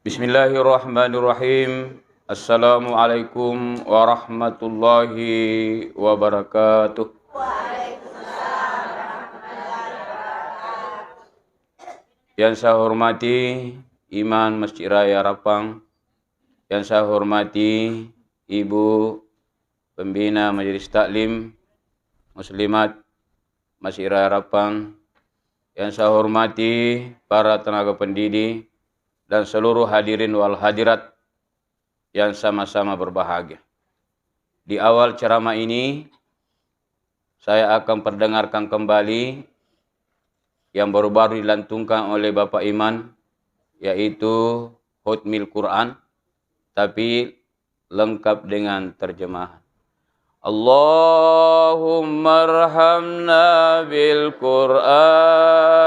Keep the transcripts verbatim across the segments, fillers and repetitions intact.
Bismillahirrahmanirrahim. Assalamualaikum warahmatullahi wabarakatuh. Yang saya hormati Imam Masjid Raya Rappang, yang saya hormati Ibu Pembina Majelis Taklim Muslimat Masjid Raya Rappang, yang saya hormati para tenaga pendidik dan seluruh hadirin wal hadirat yang sama-sama berbahagia. Di awal ceramah ini, saya akan perdengarkan kembali yang baru-baru dilantungkan oleh Bapak Iman, yaitu Khotmil Quran, tapi lengkap dengan terjemahan. Allahumma arhamna bil Quran,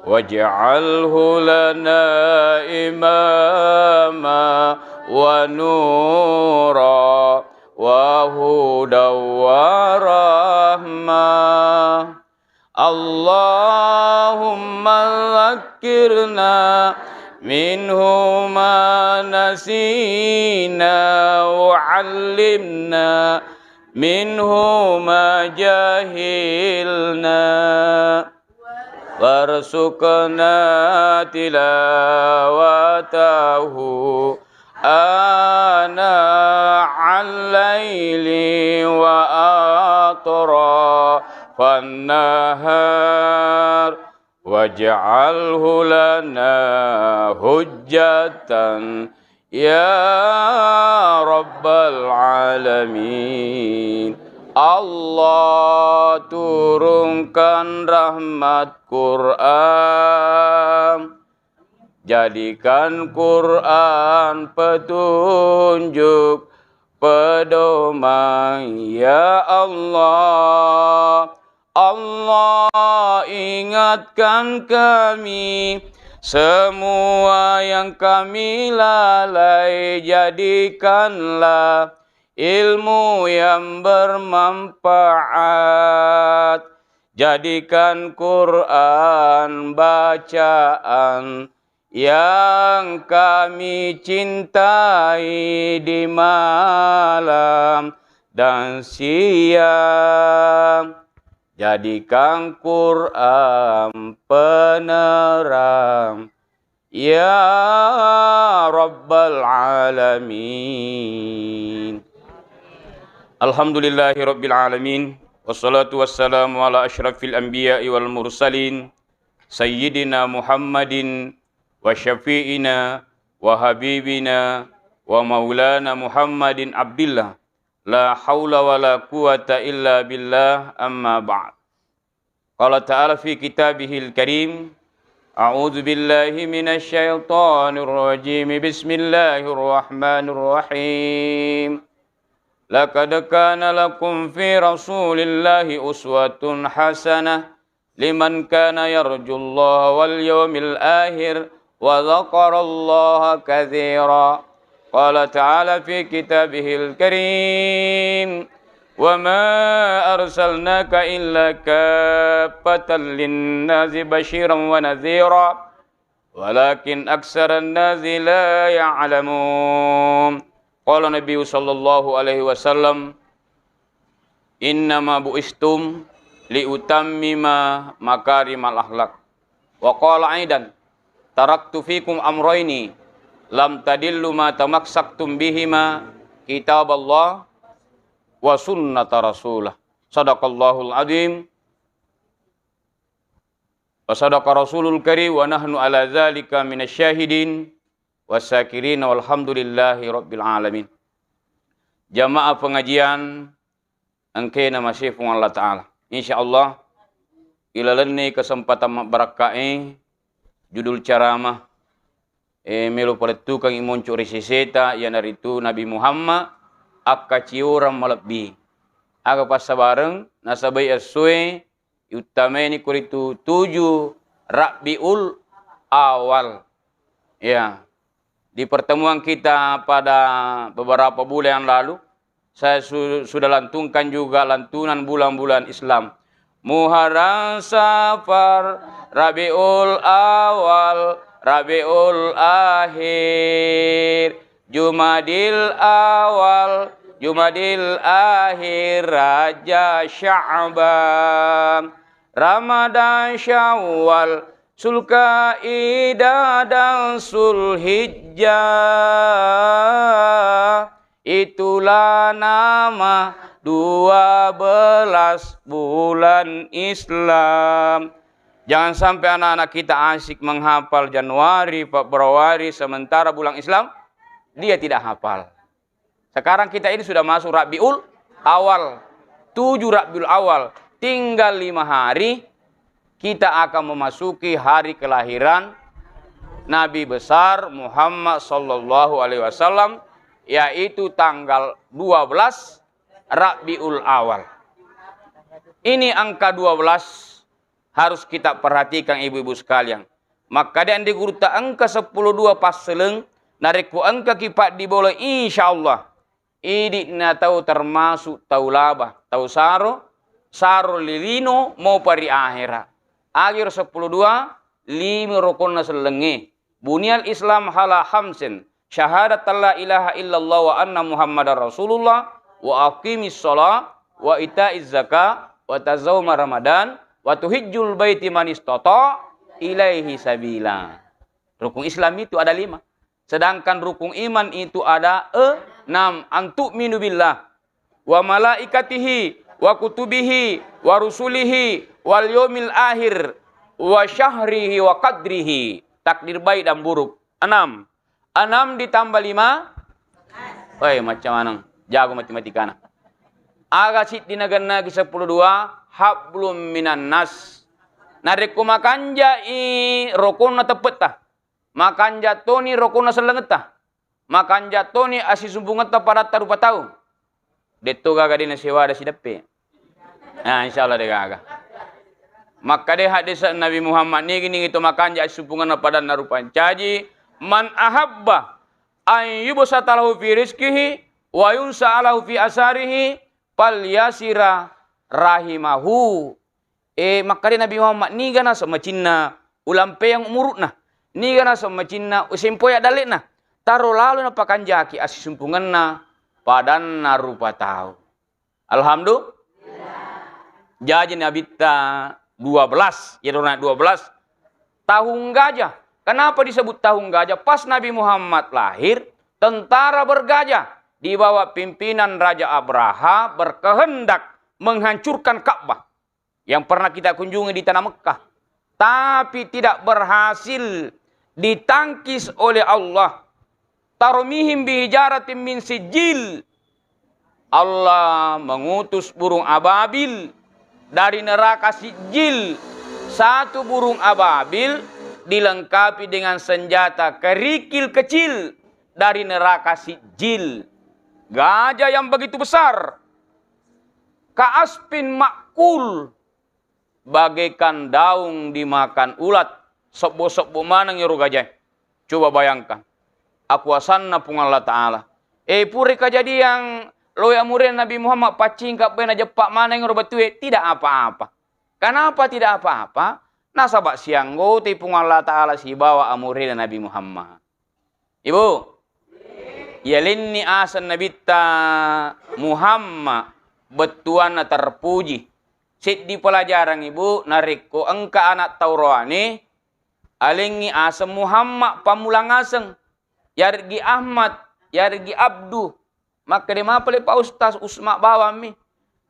waj'alhu lana imama wa nura wa huda wa rahmah. Allahumma dzakkirna minhu ma nasina wa 'allimna minhu ma jahilna. Warzuqna tilawatahu ana al-laili wa atrafan nahar, waj'alhu lana hujjatan ya rabbal alamin. Allah, turunkan rahmat Quran, jadikan Quran petunjuk pedoman, ya Allah. Allah, ingatkan kami semua yang kami lalai, jadikanlah ilmu yang bermanfaat. Jadikan Quran bacaan yang kami cintai di malam dan siang. Jadikan Quran penerang, ya rabbal alamin. Alhamdulillahi rabbil alamin. Wassalatu wassalamu ala asyrafil anbiya'i wal mursalin, sayyidina Muhammadin wa syafi'ina wa habibina wa maulana Muhammadin abdillah. La haula wa la quwata illa billah, amma ba'd. Qala ta'ala fi kitabihil karim, a'udzu billahi minasy syaithanir rajim. Bismillahirrahmanirrahim. Laqad kana lakum fi rasulillahi uswatun hasanah liman kana yarjullaha wal yawmil akhir wa dzakarallaha katsira. Qala ta'ala fi kitabihil karim, wa ma arsalnaka illa kaffatan linnasi basyiran wa nadhira, walakin aksaran nasi la ya'lamun. Qala Nabi sallallahu alaihi wasallam, innama bu'istum liutammima makarimal akhlak. Wa qala aidan, taraktu fikum amraini lam tadillu ma tamassaktum bihima, kitaballah wa sunnata rasulah. Sadaqallahul azim. Wa sadaqa rasulul karim wa nahnu ala dzalika minasy syahidin wasyakirin walhamdulillahi rabbil alamin. Jamaah pengajian engkae namasei Puang Allah Ta'ala. Insyaallah, ilalenni kesempatan mabbarakka'e, judul ceramah, eh, melo palettukangngi monco ri seseta, iyanaritu Nabi Muhammad, akkaciorang malebbi. Aga passabareng, nasabai essoe, iuttamaini koritu tuju Rabiul Awal. Ya, di pertemuan kita pada beberapa bulan yang lalu, saya su-, sudah lantunkan juga lantunan bulan-bulan Islam. Muharram, Safar, Rabiul Awal, Rabiul Akhir, Jumadil Awal, Jumadil Akhir, Rajab, Sya'ban, Ramadan, Syawal, Zulkaidah dan Zulhijjah. Itulah nama dua belas bulan Islam. Jangan sampai anak-anak kita asyik menghafal Januari, Februari, sementara bulan Islam dia tidak hafal. Sekarang kita ini sudah masuk Rabiul Awal, tujuh Rabiul Awal, tinggal lima hari kita akan memasuki hari kelahiran Nabi besar Muhammad sallallahu alaihi wasallam, yaitu tanggal dua belas Rabiul Awal. Ini angka dua belas harus kita perhatikan, ibu-ibu sekalian. Makkeda andi gurutta engka seppulo dua passeleng, narekko engka ki paddibola, insyaallah idi'na tau termasuk tau laba, tau saro, saro lilino mopa ri ahera. Agiro seppulo dua, lima rokonna sellengnge. Buniyal Islam ala khamsin, syahadat la ilaha illallah wa anna Muhammadar Rasulullah, wa aqimis shalah, wa itaiz zakah, wa tasauma Ramadan, wa tuhijjul baiti man istata ilaihi sabila. Rukun Islam itu ada lima. Sedangkan rukun iman itu ada enam. Antu'minu billah, wa malaikatihi, wa kutubihi, wa rusulihi, wal yaumil akhir, wa syahrihi, wa qadrihi. Takdir baik dan buruk. Enam. Enam ditambah lima. Woi, macam mana? Jago matematikana. Aga siddi nagennaki seppulo dua, hablum minan nas. Narekko makanjai rokonna teppetta, makanja toni rokonna sellengetta, makanja toni assisumpungetta padatta rupa tau. Detto gaga de nasewada sideppe. Nah, insyaallah de gaga. Makkade hadis Nabi Muhammad nigi-nigi to makanja assumpungenna padanna rupa ncaji, man ahabba an yubsata lahu fi rizqihi wa yunsa lahu fi asarihi falyasira rahimahu. E, makkade Nabi Muhammad, niga naseng macinna ulampeang umuru'na, niga naseng macinna usempoya dalle'na, taro lalo napakanjaki assisumpungenna padanna rupa tau. Alhamdulillah. Jaji nabitta dua belas, iyaro na dua belas tahun gajah. Kenapa disebut tahun gajah? Pas Nabi Muhammad lahir, tentara bergajah di bawah pimpinan Raja Abraha berkehendak menghancurkan Ka'bah yang pernah kita kunjungi di tanah Mekah, tapi tidak berhasil ditangkis oleh Allah. Tarmihim bihijaratin min sijil. Allah mengutus burung ababil dari neraka Sijil. Satu burung ababil dilengkapi dengan senjata kerikil kecil dari neraka Sijil. Gajah yang begitu besar. Ka'asfin ma'kul, bagaikan daun dimakan ulat, sebbo-sebbo maneng ero gajae. Coba bayangkan, akuasanna Puang Allah Ta'ala. Eh, pura kajadian loi amurena Nabi Muhammad paccingka bae najeppa maneng ero batue, tidak apa-apa. Kenapa tidak apa-apa? Nasaba sianggotai Puang Allah Ta'ala sibawa amurena Nabi Muhammad. Ibu, yalenni aseng Nabitta Muhammad, bettuanna terpuji. Seddi pelajaran, Ibu, narekko engka anak tau roane, alengngi aseng Muhammad, pammula ngaseng. Yareggi Ahmad, yareggi Abdu. Makkeda mapale Pak Ustaz, Usma bawammi.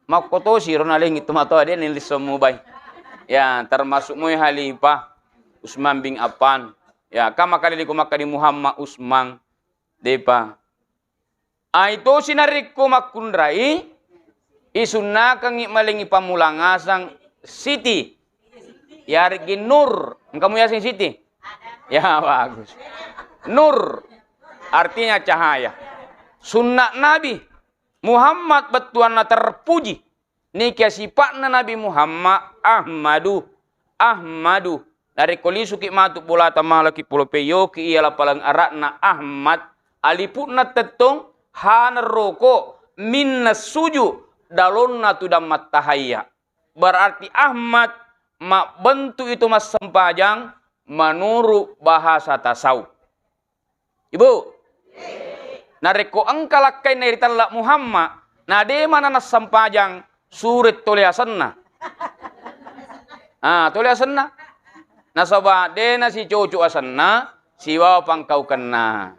Makkotosi ro nalengngi tomatoa de nilissong mubai. Ya, termasuk moi Khalifah Usman bin Affan. Ya, kama kali liko makkeda Muhammad Usman. Depa. Ai tosi narekko makkunrai, isunnakengngi malengngi pammula ngaseng Siti. Yareggi Nur. Engka mu yaseng Siti? Ya, bagus. Nur artinya cahaya. Sunna Nabi Muhammad bettuanna terpuji. Nikia sipa'na Nabi Muhammad, Ahmadu, Ahmadu. Narekko lisuki matu bolata malaki polo peyoki iya lapaleng ara'na Ahmad, alipu'na tettong, hana roko, minna suju, dalonna tudang mattahayya. Berarti Ahmad mabbentu itu massempajang, menurut bahasa tasawuf. Ibu, narekko engka lakkainna ri tella Muhammad, na de mana nassempajang sure tole asenna. Ah, tole asenna. Nasaba de nasicoco asenna sibawa pangkaukenna.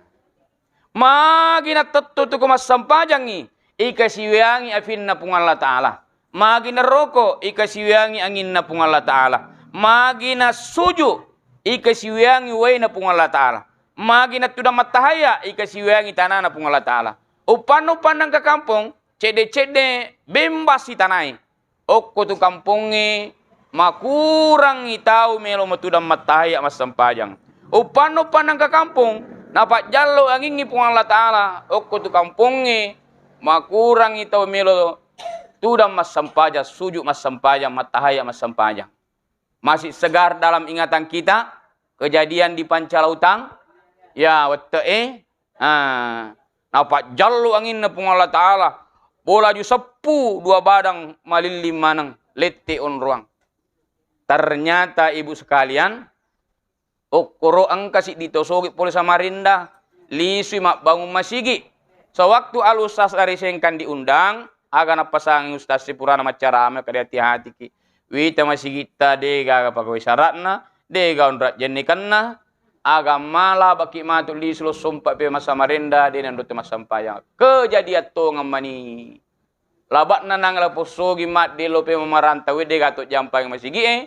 Magi nattettu tu ko massempajangngi, ikasiwiangi afinna Puang Allah Ta'ala. Magi naroko, ikasiwiangi anginna Puang Allah Ta'ala. Magi nassuju, ikasiwiangi waina Puang Allah Ta'ala. Magi nattudang mattahaya, ikasiwiangi tanana Puang Allah Ta'ala. Uppanna-uppanna engka kampong, cedde-cedde bembas sitanai. Okko tu kampongnge makurangngi tau melo matudang mattahaya massempajang. Uppanna-uppanna engka kampong, napajjallo angingngi Puang Allah Ta'ala. Okko tu kampongnge makurangngi tau melo tudang massempajang, suju massempajang, mattahaya massempajang. Masih segar dalam ingatan kita kejadian di Pancalautang? Ya, wette'e. Ah, napajjallo anginna Puang Allah Ta'ala. Bolaju seppu dua badang malilling maneng, lette onroang. Ternyata, ibu sekalian, okkoro engka siddi to sogi pole Samarinda, lisui mabbangung masigi. Sewaktu Al Ustaz dari Sengkang diundang, aga nappasangi Ustaz sipurana maccarama, kada hati-hatiki. Wita masigitta de gaga pagawai syaratna, de gaga onrak jennikenna, aga mala baki matu lisu lo sompa pe masa marenda, de nandotte massampajang. Kejadian tongeng mani. Laba'na nang lapossogi madde lo pe mamarantau, de gato jampangi masigi e.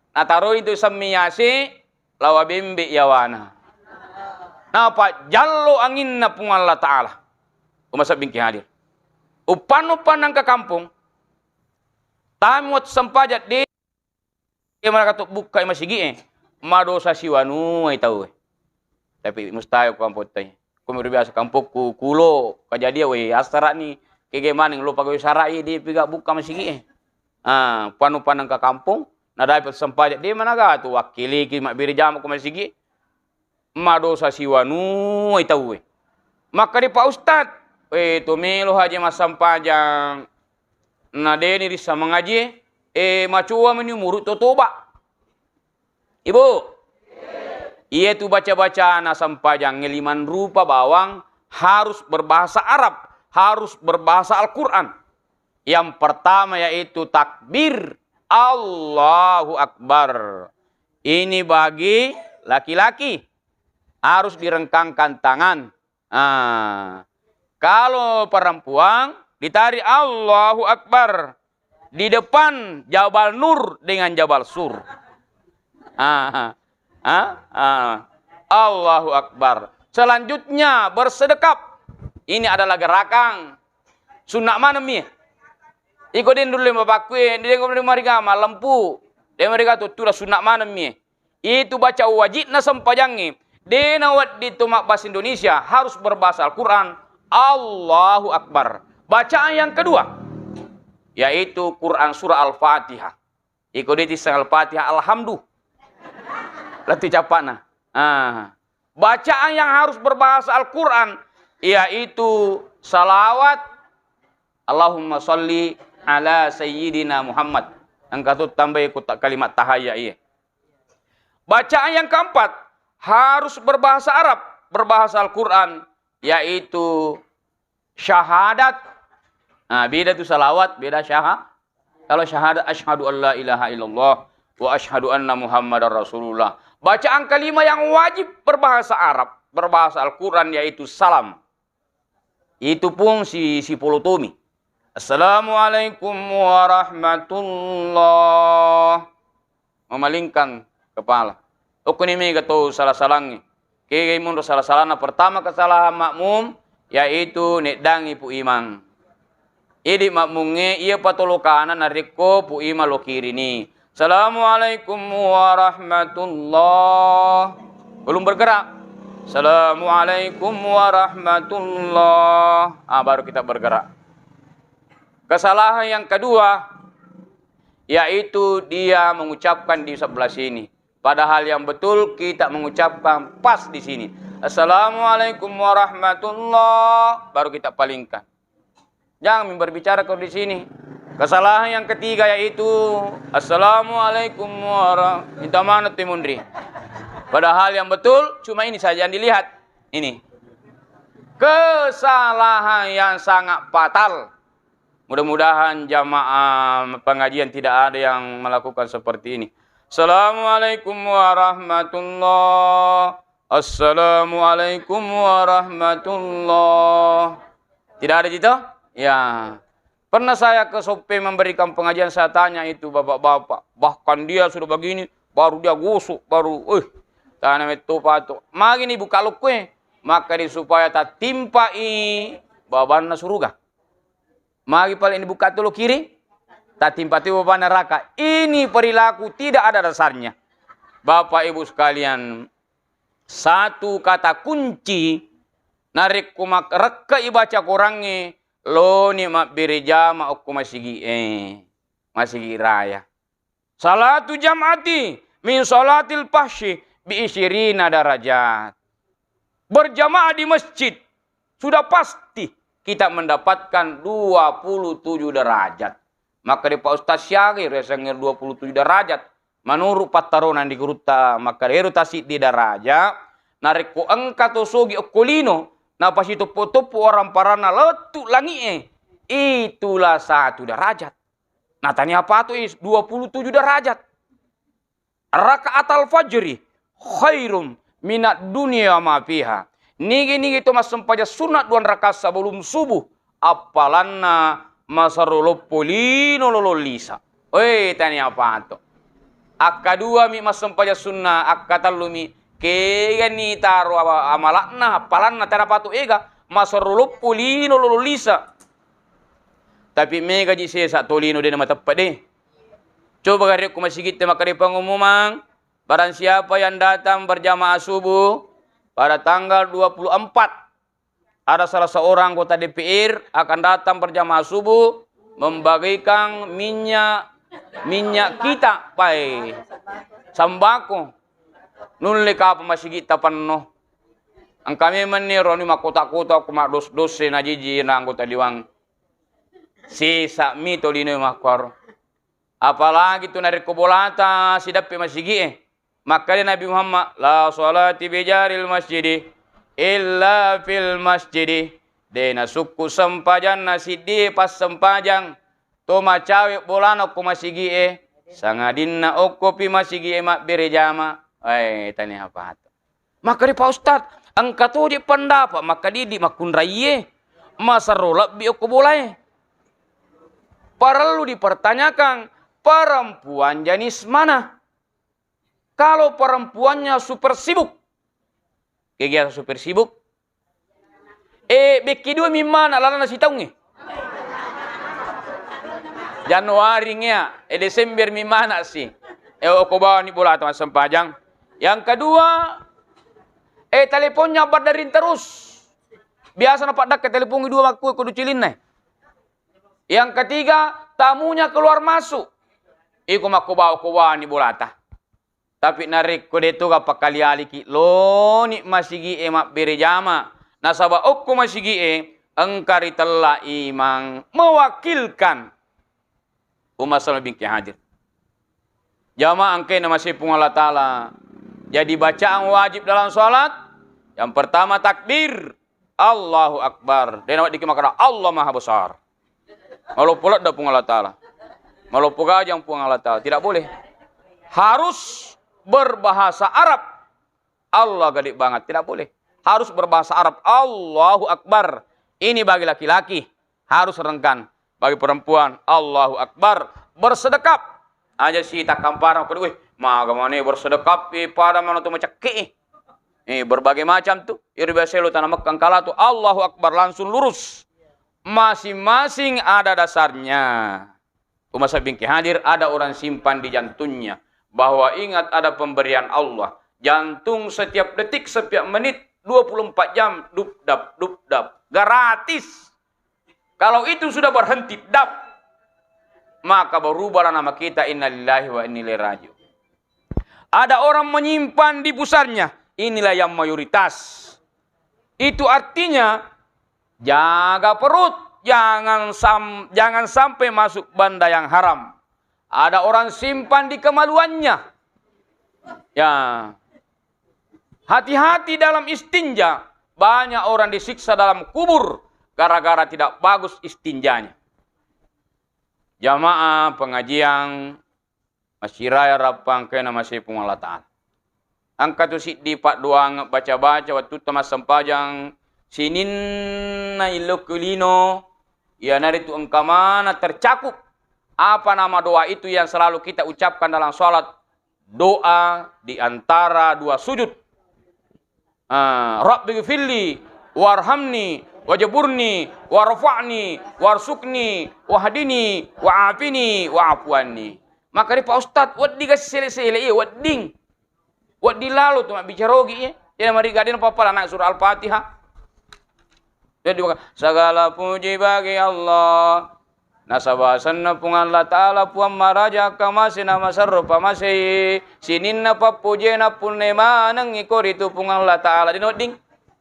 Nataroi tu sammi yase, lawa bembe yawana. Napajjallo anginna Puang Allah Ta'ala. Umasabbingki hadir. Uppanna-uppanna engka kampong, tami wat sempajang de, de managato bukkai masigi e. Madosa siwanuai tau e. Tapi mustahil ko kampong tai. Ko miro biasa kampokku kulo kajadian, weh, asara ni kege maneng lo pagawai sara i, de piga bukka masigi e. Ah, uppanna-uppanna engka kampong, nadapet sempajang de managato wakkiliki mabbere jama ko masigi e. Madosa siwanuai tauwe. Makkeda Pak Ustad, eh, to melo haji massampajang, na deni rissa mangaji, eh, macoa meni umuru to toba. Ibu, iya tu baca-bacana sampajang limang rupa bawang, harus berbahasa Arab, harus berbahasa Al-Quran. Yang pertama yaitu takbir, Allahu Akbar. Ini bagi laki-laki, harus direngkangkan tangan. Ah, kalau perempuan ditarik Allahu Akbar di depan Jabal Nur dengan Jabal Sur. Ah, ah, ah. Allahu Akbar. Selanjutnya bersedekap. Ini adalah gerakan sunnah mana mi? Iko den dulu bapakku e, den ko mari gama lempu. Den mari gama tuttura sunnah mana mi? Itu baca wajibna sempajangnge. De nawedding to mabbahasa Indonesia, harus berbahasa Al-Quran. Allahu Akbar. Bacaan yang kedua, yaitu Quran surah Al-Fatihah. Iko de tisseng Al-Fatihah, Alhamdu. Lettu cappana. Ah. Bacaan yang harus berbahasa Al-Quran, yaitu salawat, Allahumma salli ala Sayyidina Muhammad. Engka tu tambai ku ta-, kalimat tahayya iye. Bacaan yang keempat harus berbahasa Arab, berbahasa Al-Quran, yaitu syahadat. Nah, beda tu salawat, beda syaha-, kalau syahadat, asyhadu an la ilaha illallah wa asyhadu anna Muhammadar Rasulullah. Bacaan kelima yang wajib berbahasa Arab, berbahasa Al-Quran, yaitu salam. Itu pun si, si polotomi. Assalamualaikum warahmatullah. Memalingkan kepala. Okkoni mega to sala-salangnge. Kegai monro sala-salana. Pertama kesalahan makmum, yaitu neddangi Pu Imang. Idi makmungnge iya patolokana narekko Pu Imang lo kirini. Assalamualaikum warahmatullah. Belum bergerak. Assalamualaikum warahmatullah. Ah, baru kita bergerak. Kesalahan yang kedua, yaitu dia mengucapkan di sebelah sini. Padahal yang betul kita mengucapkan pas di sini. Assalamualaikum warahmatullah. Baru kita palingkan. Jangan berbicara kau di sini. Kesalahan yang ketiga yaitu, "Assalamualaikum warah-," minta mana tu munri. Padahal yang betul cuma ini saja yang dilihat. Ini. Kesalahan yang sangat fatal. Mudah-mudahan jamaah pengajian tidak ada yang melakukan seperti ini. Assalamualaikum warahmatullah. Assalamualaikum warahmatullah. Tidak ada gitu? Ya. Pernah saya ke Soppe memberikan pengajian, saya tanya itu bapak-bapak. Bahkan dia sudah begini, baru dia gosok, baru, eh, tana metto pato. Magi ni buka lokkoe, maka di supaya tatimpai babanna suruga. Magi pale ni buka tolo kiri, tatimpa tu babanna neraka. Ini perilaku tidak ada dasarnya. Bapak Ibu sekalian, satu kata kunci, narekko mak-, rekka ibaca Korangnge, loni mabbere jama okko masigi'e, masigi raya. Salatu jam'ati min salatil fahsyi bi isyirina darajat. Berjamaah di masjid, sudah pasti kita mendapatkan dua puluh tujuh derajat. Maka di Pak Ustaz Syari, resengir dua puluh tujuh derajat. Menurut pattarona di gurutta, maka ero tasiddi daraja, narekko engka to sogi okko lino, napasitoppo-toppo orang paranna lettu langi'e, itulah satu derajat. Nah, tania apa tu is dua puluh tujuh derajat. Rakaatal fajri khairum minad dunya wa ma fiha. Nigi-nigi to massempajang sunat dua rakaat sebelum subuh, appalanna masero loppo lino lolong lisa. Oi, tania pato. Akkadua mi massempajang sunna, akkatellu mi kegani taro awa-, amalakna, appalanna tania pato ega, masero loppo lino lolong lisa. Tapi mega ji sesa tolino de na mateppe de. Coba gare ku masigitte makkeda pengumuman, barang siapa yang datang berjamaah subuh pada tanggal dua puluh empat, ada salah seorang anggota D P R akan datang berjamaah subuh membagikan minyak, minyak kita, pai, sembako. Nulle kapa masigitta penno. Engka memang ni roni makkota-kota ko maddos-dosse najiji na anggota dewan. Sesa mi tolino makkoro. Apalagi tu narekko bolata sidappe masigi'e. Makkeda Nabi Muhammad, "La sholati bijaril masjidi illa fil masjidi." De nasukku sempajanna siddi passempajang to macawe bolana okko masigi'e, sangadinna okkopi masigi'e mabbere jama. Eh, tania apa tu. Makkeda Pak Ustaz, engka toje pendapat makkadidi makkunraiye masero lebbi okko bolae. Parellu dipertanyakan, perempuan jenis mana? Kalau perempuannya super sibuk, kegiatan super sibuk, eh, bekki dua mi mana lalana sitaungnge. Januari ngea, eh, Desember mi mana si. Eh, okko bawani bolata massempajang. Yang kedua, eh, teleponnya berderin terus. Biasa napaddakka telepon dua makku kudu cilinna. Yang ketiga, tamunya keluar masuk. Iko makko bawa ko wani bolata. Tapi narekko de to ga pakkali-aliki, loni masigi'e mabbere jama. Nasaba okko masigi'e engka ritella imang mewakilkan umat Islam bingke hadir. Jamaah engkae namasei Puang Allah Ta'ala. Jadi bacaan wajib dalam salat, yang pertama takbir, Allahu Akbar. De naweddikki makkeda Allah Maha Besar. Maloppo ledda Puang Allah Ta'ala. Maloppo gajang Puang Allah Ta'ala. Tidak boleh. Harus berbahasa Arab. Allah gede banget. Tidak boleh. Harus berbahasa Arab. Allahu Akbar. Ini bagi laki-laki. Harus rengkan. Bagi perempuan, Allahu Akbar. Bersedekap. Aja si takkamparang, "Weh, maga mane bersedekap, eh, pada mana tu macekki." Eh, berbagai macam tu. Iri biasa lo tanah Mekah kala tu, Allahu Akbar, langsung lurus. Masing-masing ada dasarnya. Umat bingke hadir, ada orang simpan di jantungnya bahwa ingat ada pemberian Allah. Jantung setiap detik, setiap menit, dua puluh empat jam, dubdab, dubdab. Gratis. Kalau itu sudah berhenti, dap, maka berubahlah nama kita, innalillahi wa inna ilaihi raji'un. Ada orang menyimpan di pusarnya, inilah yang mayoritas. Itu artinya, jaga perut, jangan sam-, jangan sampai masuk benda yang haram. Ada orang simpan di kemaluannya. Ya. Hati-hati dalam istinja. Banyak orang disiksa dalam kubur gara-gara tidak bagus istinjanya. Jamaah pengajian, masiraya rappang kena masih Puang Allah Ta'ala. Engka tu siddi paddoangeng baca-baca wettutta massempajang sininna ilokku lino, iyanaritu engka mana tercakup apa nama doa itu yang selalu kita ucapkan dalam sholat, doa di antara dua sujud. Ah, Rabbi gfirli warhamni wajburni warfa'ni warsukni wahdini wa'afini wa'fu anni. Maka di Pak Ustadz, wedding ga sele-sele, iya, wedding. Wedding lalo tu mabbicara ogi, iya. Iya, mari gadena papala na surah Al-Fatihah. Jadi, segala puji bagi Allah. Nasaba asenna Puang Allah Ta'ala Puang Maraja, kamase na maserro pamasei, sininna pappujena punne maneng iko ritu Puang Allah Ta'ala. Dino wedding.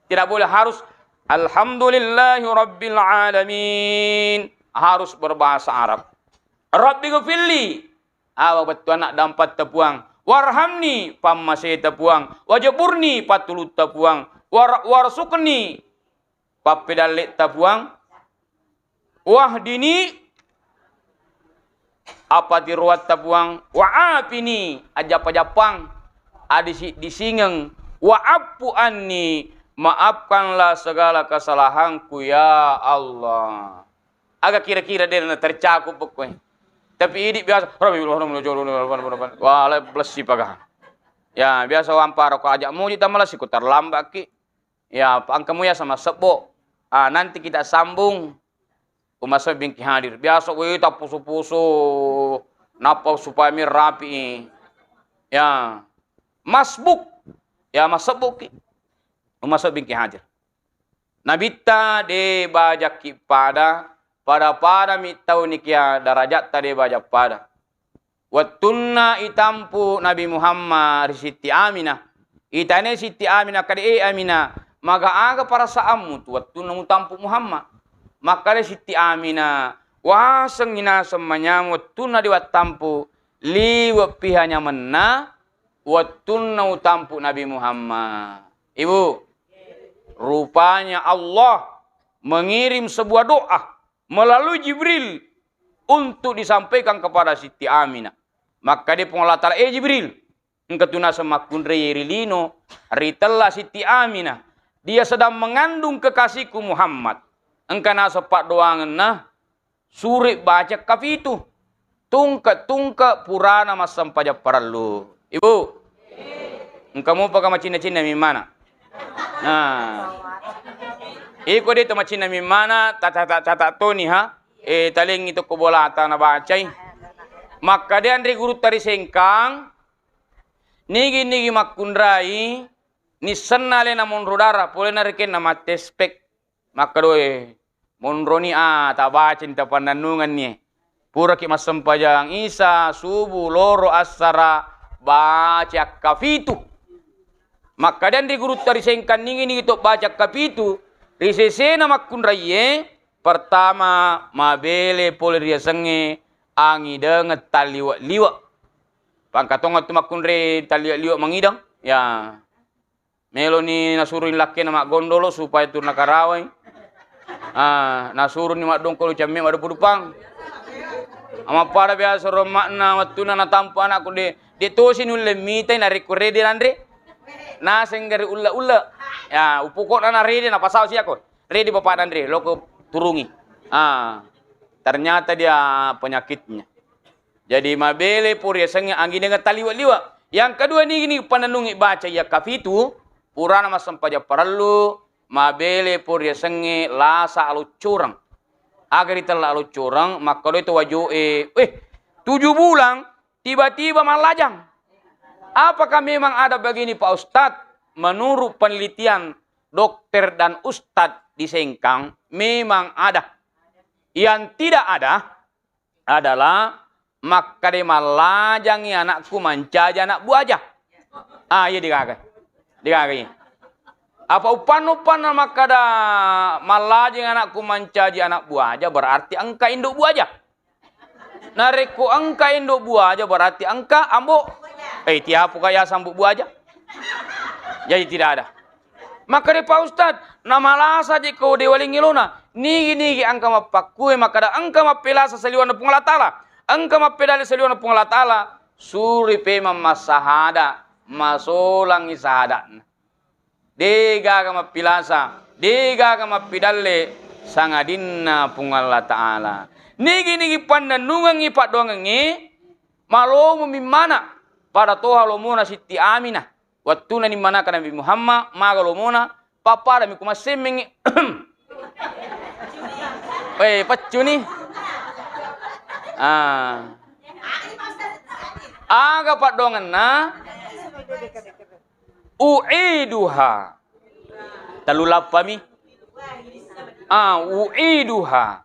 Tidak boleh harus, "Alhamdulillahi Rabbil Alamin." Harus berbahasa Arab. "Rabbi gfirli." Awa bettuanna dampatta Puang. "Warhamni," pammaseta Puang. "Wajburni," pattulutta Puang. War-, "Warsukni," pappedalletta Puang. "Wahdini," appatiroatta Puang. "Wa'afini," ajjappa-jappang, adisi-disingeng. "Wa'fu anni," maafkanlah segala kesalahanku, ya Allah. Aga kira-kira de' na tercakup pokoknya. Tapi idi biasa, "Wah, la blessi paga." Ya, biasa wampara ko aja muji tamalasi ko terlambat ki. Ya, pa engka muya sama sebbo. Ah, nanti kita sambung. Umasebbi ki hadir. Biasa, weh, tappusu-pusu. Nappa supaya mi rapi. Ya. Masbuk. Ya, masebbo ki. Umasebbi ki hadir. Nabitta de' bajakki pada, pada-pada mi tau nikia darajatta de' bajak pada. Wettunna itampu Nabi Muhammad ri Sitti Aminah, itane Sitti Aminah, kade, "E Aminah, maga aga perasaanmu tu wettunna mutampu Muhammad?" Makkade Sitti Aminah, "Wasengngi naseng manyameng wettunna de' wattampu, liwe' pi hanya menna wettunna utampu Nabi Muhammad." Ibu, rupanya Allah mengirim sebuah doa melalui Jibril untuk disampaikan kepada Siti Aminah. Makkade Puang Allah Ta'ala, "Eh Jibril, engka tu naseng makkunrai ri lino, ritella Siti Aminah. Dia sedang mengandung kekasihku Muhammad." Engka naseng paddoangenna, sure baca kapitu. Tungke-tungke purana massempajang parellu. Ibu, engka mupa ka macinna-cinna mimmana? Nah. Iko de' to macinna mimmana, tata-, tata-, tata toni ha. Eh, talengi to ko bolata nabacai. Makkade anre gurutta ri Sengkang, nigi-nigi makkunrai, nissenna alena monro dara, polena rekenna mattespek. Makkedoe, monroni, ah, tabacani, tapannennungenni. Puraki massempajang Isa, subuh, loro, assara, baca kapitu. Makkade anre gurutta ri Sengkang, nigi-nigi to baca kapitu, ri sesena makkunraiye, pertama, mabele pole riasengnge angidengeng talliwe-liwe. Pangka tongeng tu makkunrai talliwe-liwe mangideng, ya. Meloni nasuruni lakkena maggondolo supaya turna karawai. Ah, nasuruni maddongkolo camme maddupa-dupang. Amappada biasa ro emmakna wettunna natampu anakku de, de tosi nulle mitai narekko rede nanre. Naseng gari ulle-ulle. Ya, upokokna narede napasau siako. Rede bapak nanre, loko turungi. Ah, ternyata dia penyakitnya. Jadi mabele pura yasengnge angidengeng taliwe-liwe. Yang kedua nigi-nigi panennungi baca iya kapitu, purana massempajang parellu, mabele pura yasengnge lasa aloccoreng. Aga ritella aloccoreng, makkedoi to wajoe, "Eh, tujuh bulan tiba-tiba mallajang." Apakah memang ada begini, Pak Ustadz? Menurut penelitian dokter dan ustadz di Sengkang, memang ada. Yang tidak ada, adalah makkeda mallajangi anakku mancaji anak buaja. Ah, iya, degaga. Degaga, iya. Apa uppanna-uppanna makkeda mallajangi anakku mancaji anak buaja, berarti engka induk buaja. Narekko engka induk buaja, berarti engka ambo. Eh, tiapuka yaseng ambo buaja? Jadi tidak ada. Makkeda Pak Ustaz, namalasa je ko de waling ilona. Nigi-nigi engka mappakkue, makkeda engka mappelasa saliwanna Puang Allah Taala. Engka mappedalle saliwanna Puang Allah Taala. Suri pemang massahada, masolangi sahada'na. Degaga mappilasa, degaga mappidalle sangadinna Puang Allah Taala. Nigi-nigi pannennungengngi paddoangengnge, malomo mimmana pada toha lomona Sitti Aminah. Wattunna nimmanaka Nabi Muhammad, maga lomona, pappadami ku massemmengngi. Eh, peccuni. Ah. Aga paddoangenna? U'iduha. Tellu lappami. Ah, u'iduha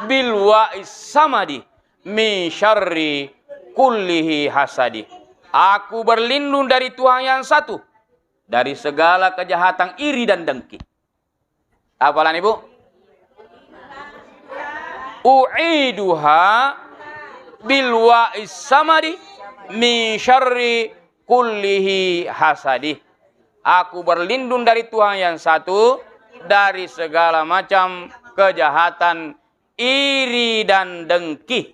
bil wa'i samadi min syarri kullihi hasadi. Aku berlindung dari Tuhan yang satu, dari segala kejahatan iri dan dengki. Apalani, Bu? U'iduha bil wa'i samadi min syarri kullihi hasadi. Aku berlindung dari Tuhan yang satu dari segala macam kejahatan iri dan dengki.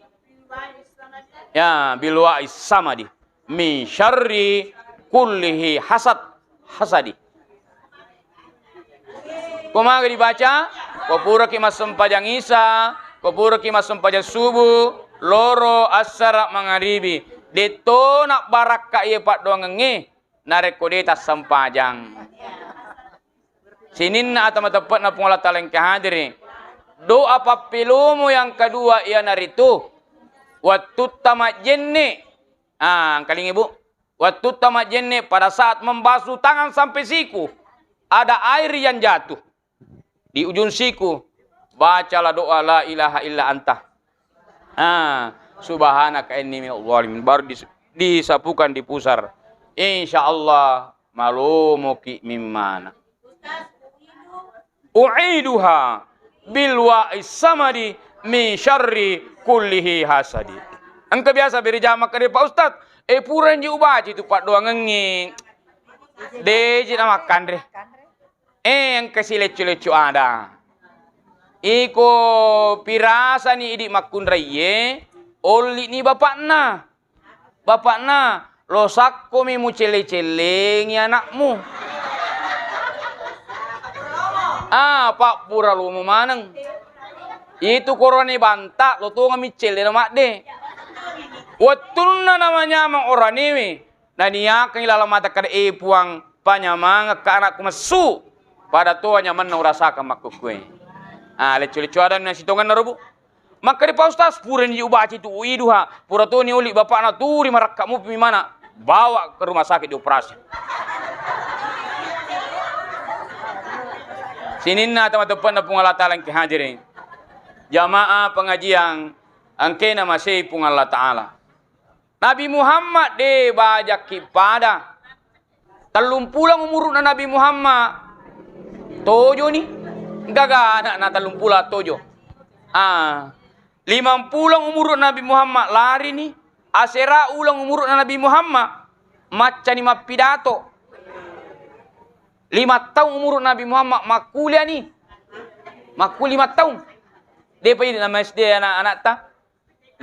Ya, bil wa'i samadi. Min syarri kullihi hasad, hasadi. Ko maga dibaca? Ko puraki massempajang Isa, ko puraki massempajang subuh, loro, assara, mangaribi. Detto nabbarakka iye paddoangengnge, narekko de tassempajang. Sininna ata mateppe'na Puang Allah Taala engka hadiri. Doa pappelomo yang kedua iyanaritu wettutta majjenne. Ah, engkalingi, Bu. Wettutta majjenne pada saat membasuh tangan sampai siku, ada air yang jatuh di ujung siku, bacalah doa la ilaha illa anta. Ah, subhanaka inni minadh dhalimin. Baru dis-, disapukan, dipusar. Insya Allah malomoki mimmana. U'iduha bil wa'i samadi min syarri kullihi hasadi. Engka biasa beri jama kade Pak Ustaz, eh, puranji ubaci tu paddoangengngi. Deji na makkanre. Eh, engka sileccu-leccu ada. Iko pirasani idi makkunraiye, olli'ni bapakna. Bapakna, lo sakkomi mucelle-cellengi anakmu. Ah, pappura lomo maneng. Itu korone banta, lo tonga miccelle na madde. Wettunna namanyameng oranewe, naniakengngi laleng mata kada, eh, Puang, panyamangekka anakku messu. Pada toa nyamenna urasakang makkukkue. Ah, leccu-leccu adanna sitongenna robu. Makkeda Pak Ustaz, purani ubaca itu u'iduha, pura toni oli bapakna turi marakka mupi mana, bawa ke rumah sakit dioperasi. Sininna tama teppe'na Puang Allah Taala engke hadirin. Jamaah pengajian engkena masei Puang Allah Taala. Nabi Muhammad de bajakki pada. Tellumpulo umuru'na Nabi Muhammad, tojoni. Gaga anakna tellumpulo tojo. Ah, limampulo umuru'na Nabi Muhammad, larini. Asera uleng umuru'na Nabi Muhammad, maccani mappidato. Lima taung umuru'na Nabi Muhammad, makkuliani. Makkuli lima taung. Depa idi nama S D anak-anakta.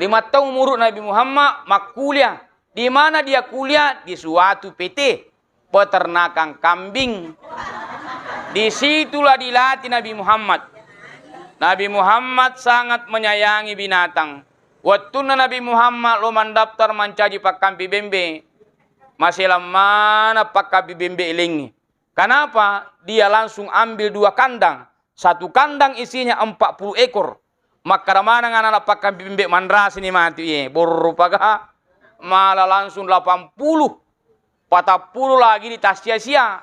Lima taung umuru Nabi Muhammad makkuliah. Di mana dia kuliah? Di suatu P T, peternakan kambing. Di situlah dilatih Nabi Muhammad. Nabi Muhammad sangat menyayangi binatang. Wettunna Nabi Muhammad lo mandaftar mancaji pakkampi bembe, maselang mana pakkampi bembe lengngi. Kenapa? Dia langsung ambil dua kandang. Satu kandang isinya empat puluh ekor. Makkada maneng anak-anak pakkampi bembe manrasini matu iye. Borro paga mala langsung delapan puluh. Patappulo lagi di tassia-sia.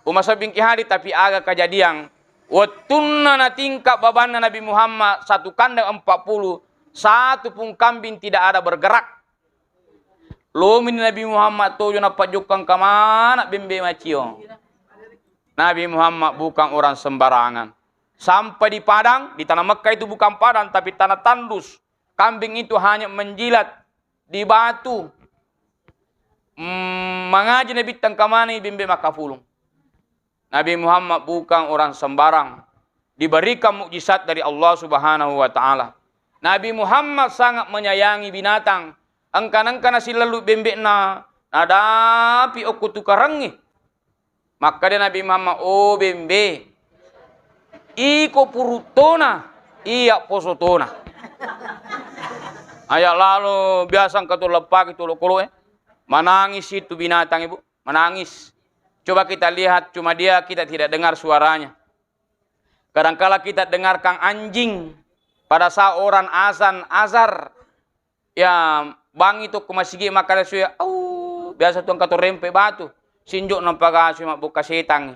Umasabbingki hari, tapi aga kejadian. Wettunna natingka babanna Nabi Muhammad satu kandang empat puluh, satu pun kambing tidak ada bergerak. Lomini Nabi Muhammad tojo napajjokkang kamana bembe macio. Nabi Muhammad bukan orang sembarangan. Sampai di Padang, di tanah Mekah itu bukan padang, tapi tanah tandus. Kambing itu hanya menjilat di batu. mm, mangaji Nabitta engka manengngi bembe makkapulung. Nabi Muhammad bukan orang sembarang. Diberikan mukjizat dari Allah Subhanahu wa Ta'ala. Nabi Muhammad sangat menyayangi binatang. Engka-, engka nasilellu bembe'na, nadapi okko tukarengnge. Makkeda Nabi Muhammad, "O bembe, iko puruttona, iya posotona." Aya lalo biasa engka tu leppaki tu olokolo'e. Manangis itu binatang, Ibu. Menangis. Coba kita lihat, cuma dia kita tidak dengar suaranya. Kadangkala kita dengarkan anjing pada saat orang azan azar. Ya, bangi tu ko masigi makkeda sue, "Au," biasa tu engka to rempe batu. Sinjo nampaga sue mabbukka setangngi.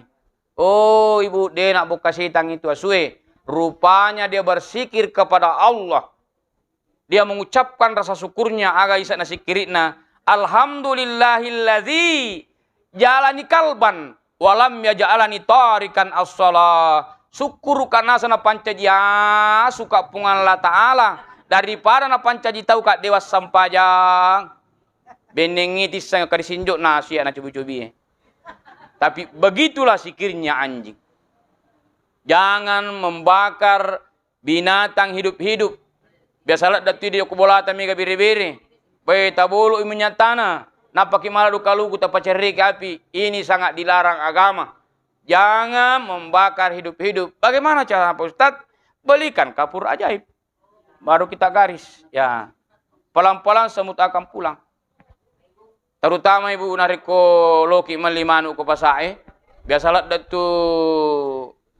Oh, Ibu, de nabbukka setang itu asue. Rupanya dia bersikir kepada Allah. Dia mengucapkan rasa syukurnya, aga isa nasikkiri'na, "Alhamdulillahilladzi jalani kalban walam yaj'alani tarikan as-shalah." Sukkuruka naseng napancaji asuka Puang Allah Ta'ala daripada napancaji tauka de wassampajang. Bennengngi tisseng kari sinjo nasu ya nacobi-cobi. Tapi begitulah sikirnya anjing. Jangan membakar binatang hidup-hidup. Biasa ladde tu di okko bolata mega bere-bere. Bae, taboloi minyak tanah. Nappaki mala duka lugu tapacerreki api. Ini sangat dilarang agama. Jangan membakar hidup-hidup. Bagaimana cara, Pak Ustadz? Belikan kapur ajaib. Baru kita garis. Ya. Pelan-pelan semut akan pulang. Terutama Ibu, narekko loki melli manu ko pasae, biasa ladde tu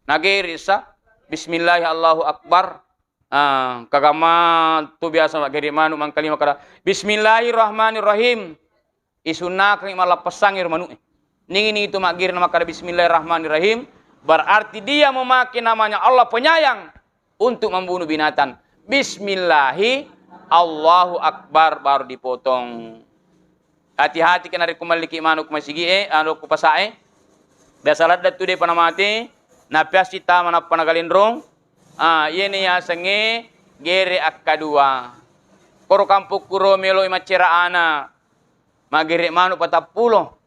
nagere sa, "Bismillahi Allahu Akbar." Ah, kagamma tu biasa maggere manu mangkalima kada, "Bismillahirrahmanirrahim." Isunnakeng mallappessangi ro manu'e. Ningi-ningi tu maggere na makkada, "Bismillahirrahmanirrahim," berarti dia memakai namanya Allah penyayang untuk membunuh binatang. Bismillahi, Allahu Akbar, baru dipotong. Hati-hati ke narekko melliki manu ko masigi'e, anu ko pasae. Biasa ladde tu depa namate, napiassi tama nappa nagalenrong. Ah, iyene yasengnge gere akkadua. Koro kampokku ro meloi maccera ana. Magere manu patappulo.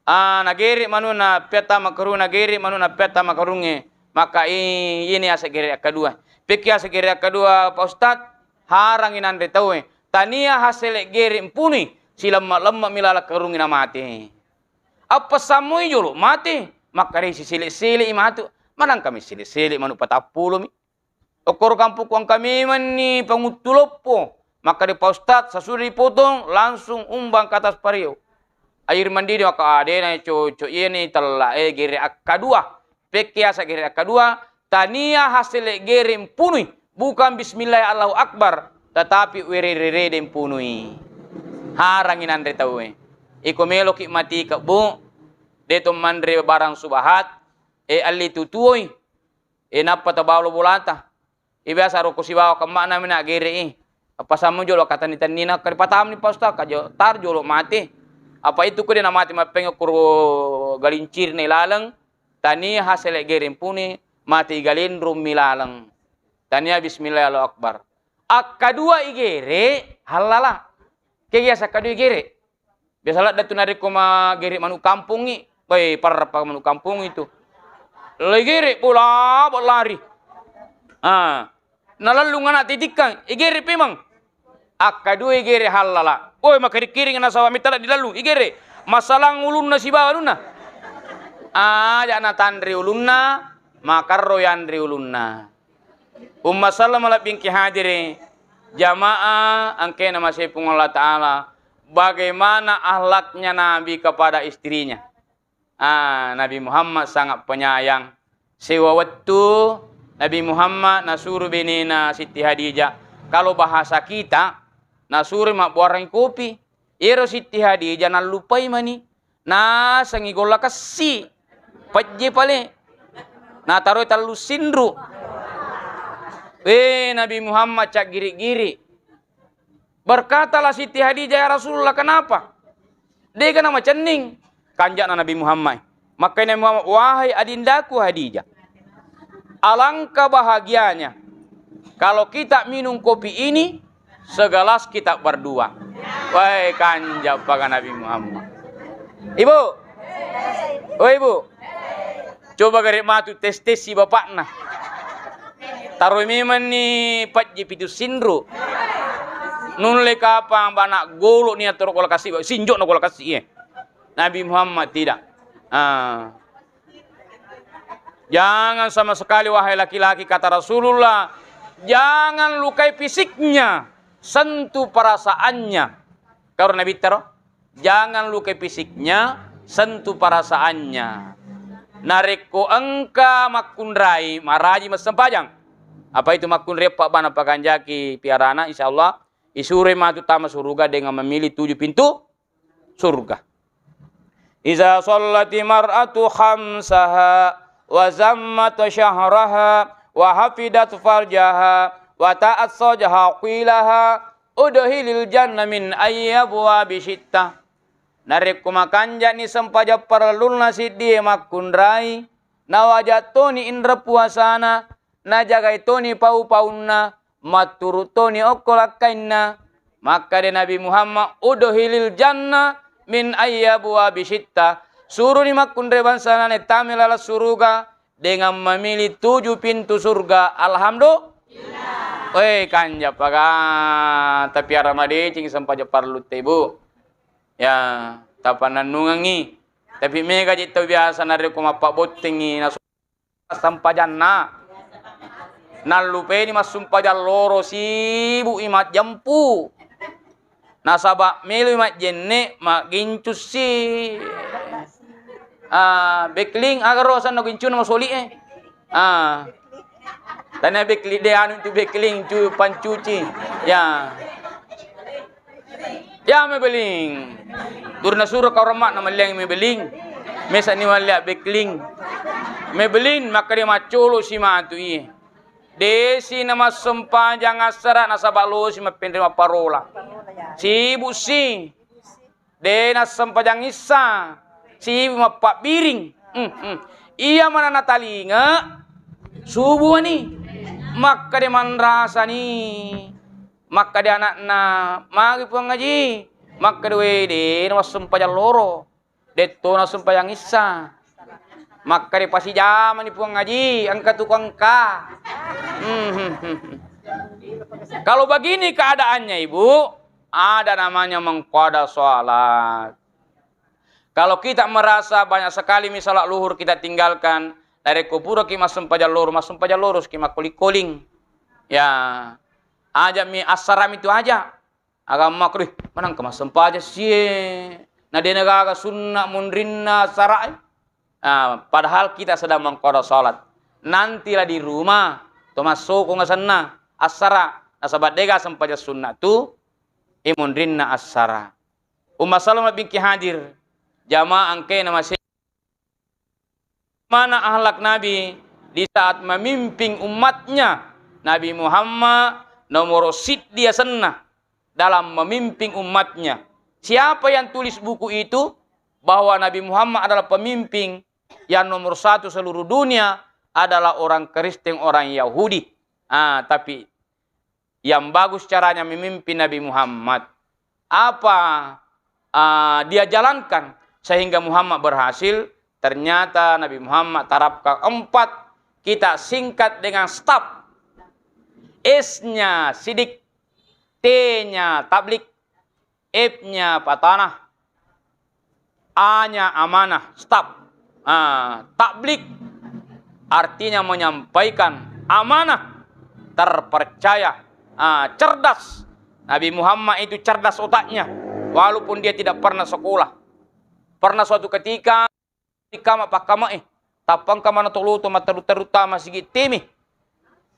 Ah, nagere manuna piatta makarung, nagere manuna piatta makarungnge. Maka i-, ini asa gere akkadua. Pekki asa gere akkadua, Pak Ustadz, harangi nanre tauwe. Tania hasele gere mpunui, silemma-lemma mi laleng karungnge namate. Appesammui jolo mate, makkarei sisele-sele i matu. Manangka mi sele-sele manu patappulo mi. Okkoro kampokku engka memenni panguttu loppo. Makkeda, "Pak Ustadz, sasudah dipotong, langsung umbang ke atas pario. Air mendidih." Maka, "Ah, dena cocok, iyeni tella, eh, gere akkadua." Pekke asa gere akkadua, tania hasele gere mpunui, bukan bismillah Allahu Akbar, tetapi werere-rede mpunui. Harangi nanre tauwe. Iko meloki mati kebbu, de to manre barang subahat, eh, alli tutuoi. E, nappa tabalo bolata. E, biasa roko sibawa kemma'na mena gere i. Appasammu jolo katenni-tennina, karipatamni Pak Ustaz, kajo, tar jolo mate. Apa itu ko de namate mappeng kuro galincirna ilaleng, tania hasele gere mpuni, mate igalenrung mi laleng. Tania bismillah, Allahu Akbar. Akkadua igere, hallala. Kegi asa akkadua igere? Biasa ladde tu narekko magere manu kampongngi, woi, parrappa manu kampongngi tu. Legere bola, lari. Ah. Nalellung ana titikkang, igere pemang. Akkadua igere hallala. Woi, makkiring-kiring nasaba mitala dilellung, igere. Masalang ulunna sibawa anunna. Aja natanre ulunna, makarro yanre ulunna. Umma selleng malebbingki hadiri, jamaah engkae namasei Puang Allah Ta'ala, bagaimana akhlaknya Nabi kepada istrinya. Ah, Nabi Muhammad sangat penyayang. Sewa wettu Nabi Muhammad nasuru benena Siti Hadijah. Kalau bahasa kita, nasuru mabbuarang kopi. Iyaro Siti Hadijah nallupai mani. Nasengi golla kessi, pejje pale. Nataroi tellu sinru. We, Nabi Muhammad caggiri-giri. Berkatalah Siti Hadijah, "Ya Rasulullah, kenapa?" Dega namacenning. Kanja'na Nabi Muhammad. Makkai Nabi Muhammad, "Wahai adindaku Hadijah, alangkah bahagianya kalau kita minum kopi ini Segelas kita berdua. Wai, kanja paga Nabi Muhammad. Ibu. Wai, Ibu. Coba gare matu tes-tes si bapakna. Taroi memang ni pajji pitu sinru. Nulle kapang bana golo ni atoro kola kasi, sinjo na kola kasi, eh. Nabi Muhammad tidak. Ah. Jangan sama sekali, wahai laki-laki, kata Rasulullah, jangan lukai fisiknya, sentuh perasaannya. Karo Nabi taro, jangan lukai fisiknya, sentuh perasaannya. Narekko engka makkunrai, maraji massempajang. Apa itu makkunrai? Pak bana paganjaki piarana, insya Allah, isuroi matu tama suruga dengan memilih tujuh pintu surga. Iza shallati mar'atu khamsaha wa zammat syahraha wa hafidat farjaha wa ta'at sajha qilaha udhilil jannah min ayyi abwabi syitta. Narekko makanjani sempajang parellunna siddie makkunrai, nawaja toni inre puasana, najagai toni pau-paunna, matturu toni okko lakkainna. Makkeda Nabi Muhammad, "Udkhilil jannah min ayyi abwabi syitta." Suruni makkunrai bangsana naittamai laleng suruga dengan memilih tujuh pintu surga. Alhamdulillah. Oi, kanja paga, tapi ara madeceng sempajang parellu te, Bu. Ya, tapanannungengngi. Tapi mega je tau biasa narekko mappabbottengngi nasu sempajanna. Nallupeni massumpajang loro, sibuk i majjempu. Nasaba melo i majjenne, maggincu si. Ah, bekling, aga ro asenna gincuna masoli e. Ah. Tania bekling, de anu tu bekling, cu, pancuci. Ya. Ya, Maybelline. Durna suro kau remak na melliang Maybelline. Mesa ni mallia bekling. Maybelline, makkeda maccolo si matu iye. Desi na massempajang assara nasaba losi mappenre mapparola. Sibuk si. De nassempajang issa. Sibuk mappabbiring. Hmm, hmm. Iya mana natalinga subuh ni. Makkeda manrasani. Makkeda anakna, "Magi Puang Haji?" Makkeda, "We, de na massempajang loro. Detto na sempajang issa." Makkeda, "Pasijamani Puang Haji, engka tu kuengka." Hmm, hmm, hmm, hmm. Kalau begini keadaannya, Ibu, ada namanya mengqada salat. Kalau kita merasa banyak sekali mi salat luhur kita tinggalkan, narekko puraki massempajang loro, massempajang loro ki makkoling-koling. Ya, aja mi assarami tu aja. Agamma, "Deh, manengka massempajang sie. Na dena gaga sunna munrinna assara e." Ah, padahal kita sedang mengqada salat. Nantilah di rumah, to massokong asenna assara. Nasaba dega sempajang sunna tu, e munrinna assara. Umma Salamah binti Hadir, jamaah engkae na mase-, mana akhlak Nabi di saat memimpin umatnya. Nabi Muhammad nomoro siddi asenna dalam memimpin umatnya. Siapa yang tulis buku itu bahwa Nabi Muhammad adalah pemimpin yang nomor satu seluruh dunia adalah orang Kristen, orang Yahudi. Ah, tapi yang bagus caranya memimpin Nabi Muhammad. Apa, ah, dia jalankan sehingga Muhammad berhasil? Ternyata Nabi Muhammad terapkan empat, kita singkat dengan stop. S-nya sidik, T-nya tablik, F-nya patanah, A-nya amanah, stop. Ah, tablik artinya menyampaikan amanah, terpercaya, ah, cerdas. Nabi Muhammad itu cerdas otaknya, walaupun dia tidak pernah sekolah. Pernah suatu ketika, Ikkama pakkamae, tappa engka mana toloto matteru-teru tama sigi teme.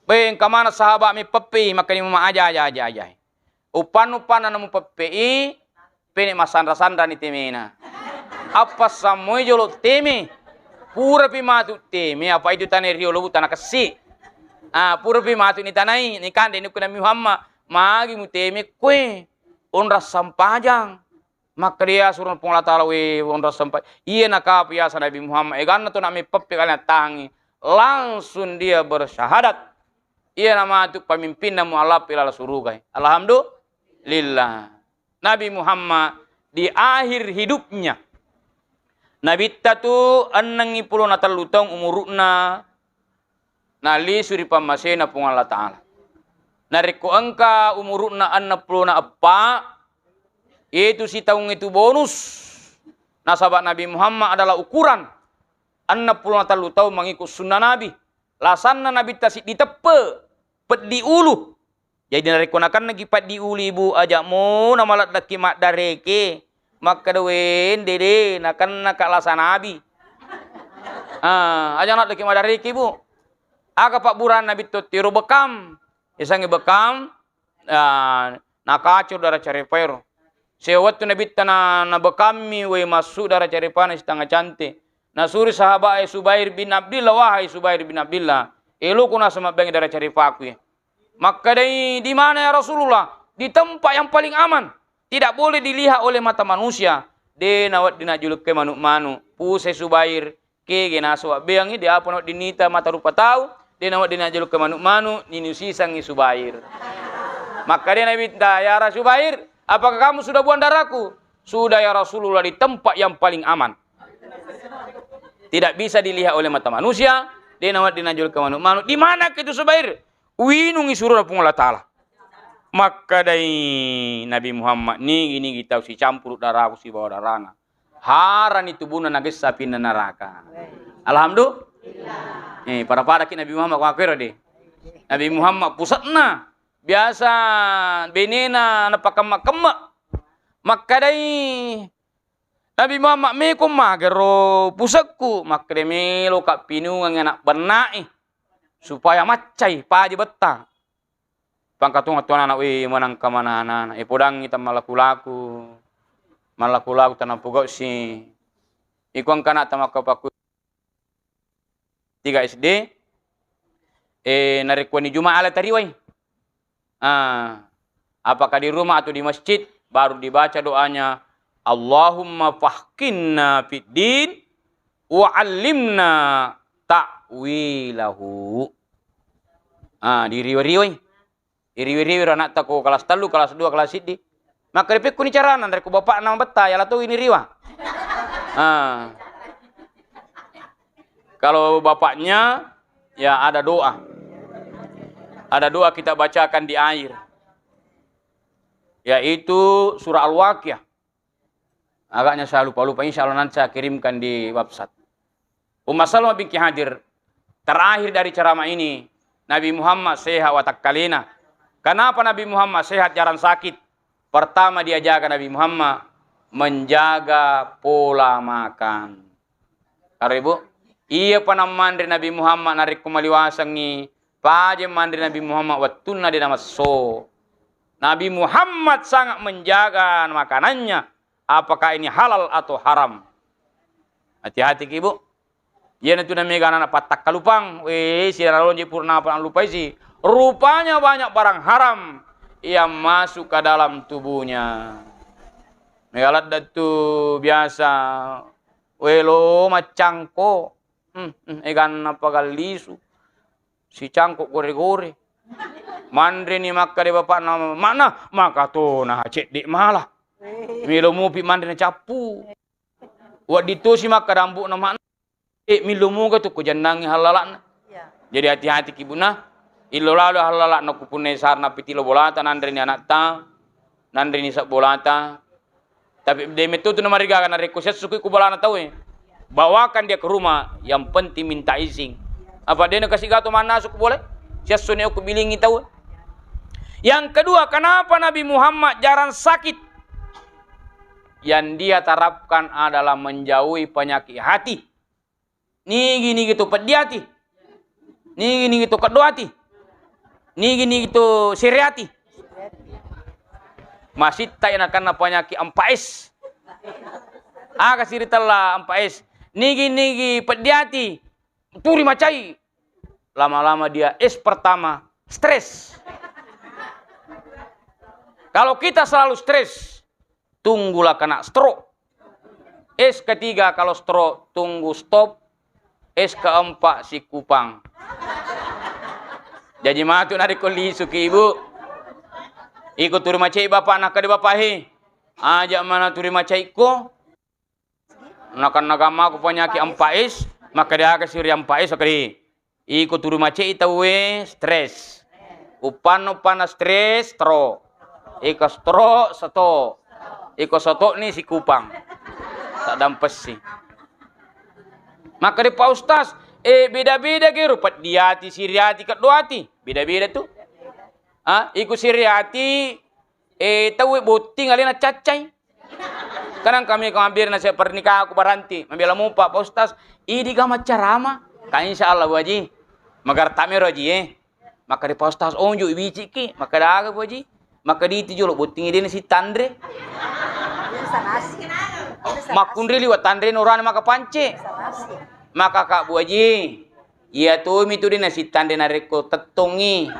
Be, engka mana sahabat me peppe, makkani mama aja, aja, aja, aja. Uppannu uppanna namu peppe i, pene masanra-sanra ni temena. Apa sammoi jolo teme, pura pi matu teme, apa itu tane rio lobu tana kessi. Ah, pura pi matu ni tanai, ni kande ni kuna Muhammad, magi mu teme kue, onra sampajang. Makkeda asuro Puang Allah Taala, we, onrong sempa-, iya nakapa yasa Nabi Muhammad, eganna to na meppeppe kalian tangi, langsung dia bersyahadat. Iya namatu pemimpinna mualaf ilala surugai. Alhamdulillah. lillah. Nabi Muhammad di akhir hidupnya. Nabitta tu ennengngi pulo na tellu taung umuru'na, nalisu ri pammasena Puang Allah Ta'ala. Narekko engka umuru'na enneng pulo na eppa, itu sitaung itu bonus. Nasaba Nabi Muhammad adalah ukuran enneng pulo na tellu taung mangikut sunnah Nabi. Lasanna Nabitta siddi teppe, peddi ulu. Jadi narekko nakennaki peddi ulu, Ibu, aja' mo namaleddekki maddareke. Makkeda, "Wende de, nakennaka lasa Nabi." Ah, aja' naddekke maddareke, Bu. Aga pabburana Nabitta tiro bekam. Yasengnge bekam, ah, nakaco dara carepaero. Sewwa wettu Nabitta na, nabekammi, wei, massu dara carepana sitanga cante. Nasuri sahabat e Subair bin Abdillah, "Wahai Subair bin Abdillah, eloko naseng mabbeangngi dara carepaku e." Makkedai, "Di mana ya Rasulullah?" "Di tempat yang paling aman. Tidak boleh dilihat oleh mata manusia." De nawedding najjulukkai manu'-manu'. Pusai Subair, kege naseng wabbeangngi, de apa nawedding nita mata rupa tau, de nawedding najjulukkai manu'-manu', ninusisangngi Subair. Makkedai Nabitta, "Ya Ra-, Subair, apakah kamu sudah buang darahku?" "Sudah ya Rasulullah, di tempat yang paling aman. Tidak bisa dilihat oleh mata manusia." De nawedding najjulukkai manu'-manu'. "Di mana itu Subair?" "Uinungngi surona Puang Allah Ta'ala." Makkedai Nabi Muhammad, "Nigi-nigi tau sicampuru daraku sibawa darana, harani tubunna nagessa apinna naraka." Alhamdulillah. Eh, pada-padaki Nabi Muhammad, kuakkero de. Nabi Muhammad puse'na, biasa benena napakemme-kemme. Makkedai Nabi Muhammad, "Meko magero pusekku?" Makkeda, "Meloka pinungang anak benna'i supaya maccai paja betta." Pangkatonga tuanana, "Weh, manangka manana-nana, eh, podangngi tamallaku-laku, mallaku-laku tanapogausi." Iko engka anak tamakka pakku tiga S D, eh, narekko ni Jumat ala tariwai. Ah, apakah di rumah atau di masjid, baru dibaca doanya, "Allahumma fahkinna fid din, wa allimna ta'wilahu." Ah, diriwa-riwai. Iriwi-riwi ro ana'ta ko kelas tellu, kelas dua, kelas siddi. Makkeda, "Pekkuni carana?" Narekko bapakna mabetta, yala towi niriwa. Ah. Kalau bapaknya, ya ada doa. Ada doa kita bacakan di air. Yaitu surah Al-Waqiah. Agaknya saya lupa-lupa, insya Allah nanti saya kirimkan di website. Umma Salma binti Hadir, terakhir dari ceramah ini, Nabi Muhammad sehat watakkalena. Kenapa Nabi Muhammad sehat, jarang sakit? Pertama, dia jaga, Nabi Muhammad menjaga pola makan. Karo Ibu, iyapa nammanre Nabi Muhammad narekko maliwasengngi, paja manre Nabi Muhammad wettunna de namesso. Nabi Muhammad sangat menjaga makanannya, apakah ini halal atau haram. Hati-hati ki, Bu. Iyanatu namega anak pattakkalupang, weh, silalonje purna apa lupaisi. Rupanya banyak barang haram yang masuk ke dalam tubuhnya. Mega ladde tu biasa, weh, lo maccangko. Hmm, hmm, eganna pagallisu. Sicangko gore-gore. Manreni makkeda bapakna, "Makna, makatona cedde mala. Melo mupi manre na cappu." Wedding tosi makkeda ambo'na, "Makna, eh, millo muga tu ko jannangi hallala'na." Jadi hati-hati ki, Buna. Illo lalo hallala'na ku punnai sarna pitilo bolata nanreni anakta, nanreni sabbolata. Tapi de metto tu namarigaga narekko siessuki ku bolana tauwe. Bawakan dia ke rumah, yang penting minta izin. Apa de nakasi gato mannasu ku bola? Siessuni ku bilingi tauwe. Yang kedua, kenapa Nabi Muhammad jarang sakit? Yang dia terapkan adalah menjauhi penyakit hati. Nigi-nigi to peddi ati. Nigi-nigi to keddo ati. Nigi-nigi to sere ati. Masitta ina kanna panyaki empat S. Aga siritella empat S. Nigi-nigi peddi ati, turi macai. Lama-lama dia S pertama, stres. Kalau kita selalu stres, tunggulah kena stroke. S ketiga kalau stroke, tunggu stop. S keempat, sikupang. Jaji matu narekko lisuki, Ibu. Iko turi macai bapak, nakkeda bapak he, aja mana turi macai ko. Nakan nagammaku penyakit ampa es, makkeda aga siri ampa es, makkeda iko turi macai tauwe stres. Upanna, upanna stres, stroke. Iko stroke, seto. Iko setokni sikupang. Saddampessi. Makkeda Pak Ustaz, eh, beda-beda gero, peddi ati, siri ati, keddo ati. Beda-beda tu. Ah, iko siri ati, eh, tauwe botting alena caccai. Kadang kami ko mabbere nasihat pernikahanku baranti, mabela mupa, Pak Ustaz, idi ga maccarama? Ka insya Allah, Bu Haji. Magarta mero, Haji, eh. Makkeda Pak Ustaz, onjo ibiciki, makkeda aga, Bu Haji? Makkeda iti jolo botting dena sitanre. Makkunri liwa tanre norana maka pance. Maka Kak Bu Haji, iya tomi tu dena sitanre narekko tettongi.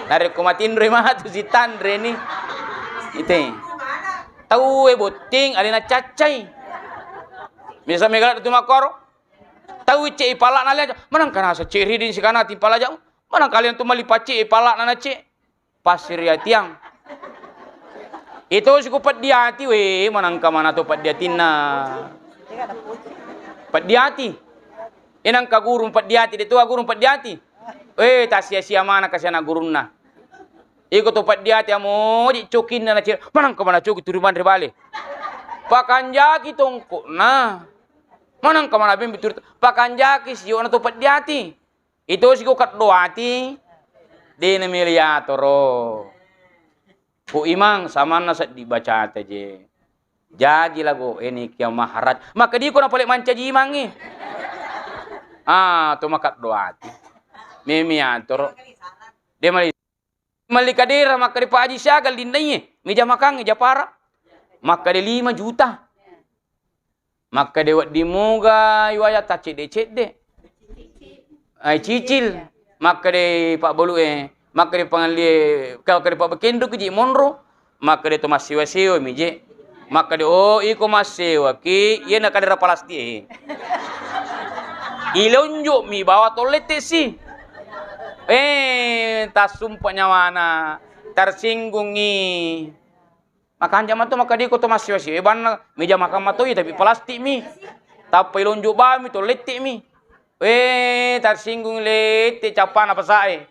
Narekko matinroi matu sitanre ni. Ite. Tauwe botting alena caccai. Bisa megala tu makkoro. Tau icce ipalakna le, manang kana sa ceri di sikana timpala jauh. Manang kalian tu mali pacce ipalakna na ce. Pasiri atiang. Itu siku peddi ati we, manangka mana tu peddi atinna. Peddi ati. Inangka gurung peddi ati, de tu gurung peddi ati. Eh, tasia-sia mana kasiana gurunna. Iko tu peddi ati amoji cokinna na ciri. Manangka mana coki turi manre bale. Pakanjaki tongkokna. Manangka mana bembi turi. Pakanjaki siona tu peddi ati. Itu siku keddo ati, dena meliatoro. Ko imang samanna seddi bacata je. Jaji lago eni kia maharaj. Maka diko na pale mancaji imangi. Ah, to makaddo ati. Memiatoro. De mali, mali kadera makkade Pak Haji siaga linnaiye. Meja makangnge japara. Makkade lima juta. Makkade wedding muga iwaya taccedde-cedde. Ai cicil. Makkade pabbalu e, makkade pangallie, makkade pabbakendu ki ji monro, makkade to massewa-sewa mi je. Makkade, oh, iko massewa ki, iye na kadera palastik e. Ilonjo mi bawa tollette si. Eh, tassumpa nyawana, tarsinggungi. Makanja mato makkadiko to massewa-sewa banna meja makan matoi tapi plastik mi. Tappa ilonjo bami to lette mi. Eh, tarsinggung lette cappana pasae.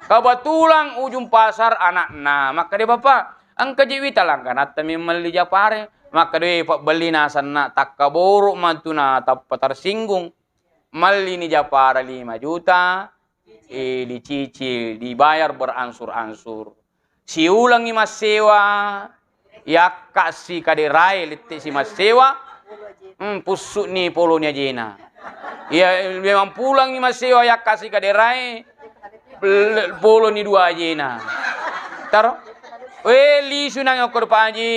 Kebetulan ujung pasar anakna. Makkade bapak, engka je wita langkanatta mi melli japare. Makkade pabbellina sanna takkaborok matuna tappa tarsinggung. Mallini japara lima juta, eh, dicicil, dibayar berangsur-angsur. Siulangi massewa, yakkasi kaderae lette si massewa, hmm, pussuni poloni ajena. Iya, memang pulangi massewa yakkasi kaderae, le-, poloni dua ajena. Taro? We, lisu nang okko Pak Haji,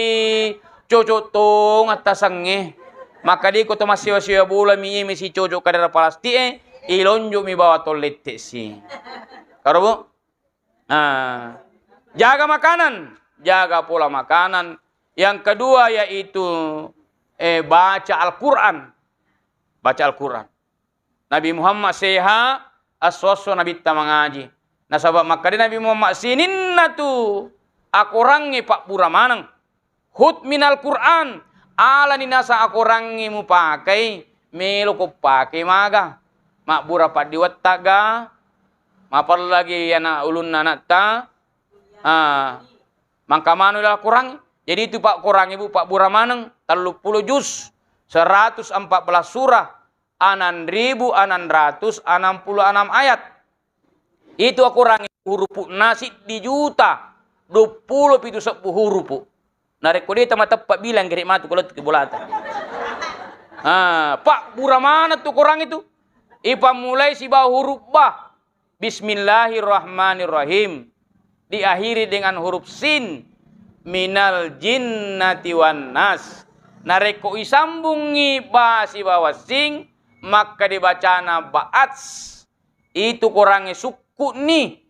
cocok tong attasangnge. Makkadiko to massewa-sewa bola mi, mi si cocok kadera plastik e, ilonjo mi bawa to lette si. Karo, Bu? Nah, jaga makanan, jaga pola makanan. Yang kedua yaitu, eh, baca Al-Quran. Baca Al-Quran. Nabi Muhammad seha, esso-esso Nabitta mangaji. Nasaba makkeda Nabi Muhammad, sininna tu akorangnge pabbura maneng. Khudh minal Qur'an, alani naseng akorangnge mupakai, meloko pakai maga. Mabbura paddiwettaga, mapellagi ana ulunna anatta, ah, mangka manu ila Qur'an. Jadi itu pak Qur'an ibu pabbura maneng, telluppulo juz, seratus empat belas surah, enam ribu enam ratus enam puluh enam ayat. Itu akorangnge hurupu'na siddi juta duappulo pitu sebbu hurupu. Narekko de tamateppa bilang gere matu ko lettuki bolata. Ah, pabbura maneng tu korang itu. Ipammulai sibawa huruf ba. Bismillahirrahmanirrahim. Diakhiri dengan huruf sin. Minal jinnati wan nas. Narekko isambungngi ba sibawa sin, makkeda bacana ba'ats. Itu korangnge sukku'ni.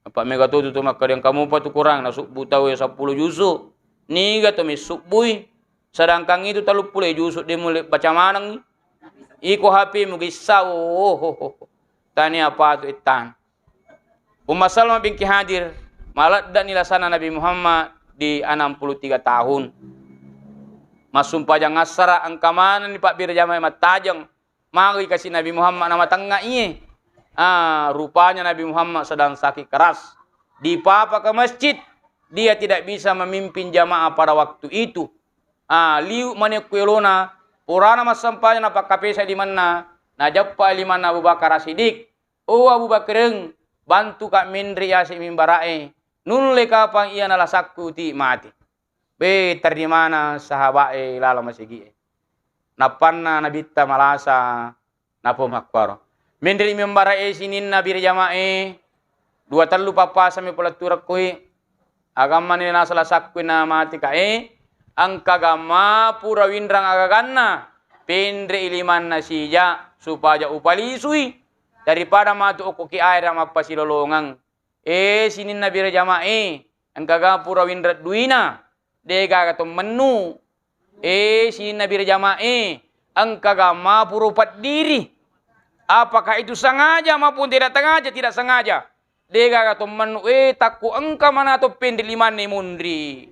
Apa mega tu tu makkeda engka mupa tu korang nasubbu tau e seppulo juzu. Niga to missubbui. Sedangkan itu telluppulo juzu de mulle baca maneng. Iko H P mu gissa, oh, oh, oh. Tania apa tu ettan. Umma Salmah binti Hadir, Maledde'ni lasana Nabi Muhammad di enam puluh tiga tahun. Massumpajang assara engka manenni pabbere jamae mattajeng. Magi kasi Nabi Muhammad namatengnga iye. Ah, rupanya Nabi Muhammad sedang sakit keras. Dipapa ke masjid, dia tidak bisa memimpin jamaah pada waktu itu. Ah, liu mani ku elona, purana massempajang napakkapesa limanna, najeppa limanna Abu Bakar As-Siddiq. "Oh Abu Bakreng, bantuka menre yase mimbara'e, nulle kapang iya nalasakku ti mate." Be, terrimana sahaba'e lalo masigi'e. Nappanna Nabitta malasa, napo makkuaro. Menre mimbara'e sininna bire jama'e, dua tellu pappasammi poletturekkui, agammani nasalasakku na mate kae, engka gamma pura winrang agaganna, penre limanna sija, supaja upalisui, daripada matu okko ki aera mappasilolongeng. Eh, sininna bire jama'e, engkaga pura winreng duina, degaga to mennu. Eh, sininna bire jama'e, engkaga mapuro peddiri. Apakah itu sengaja maupun tidak sengaja? Tidak sengaja. Degaga to mennu, eh, takku engka mana to penri limanne munri.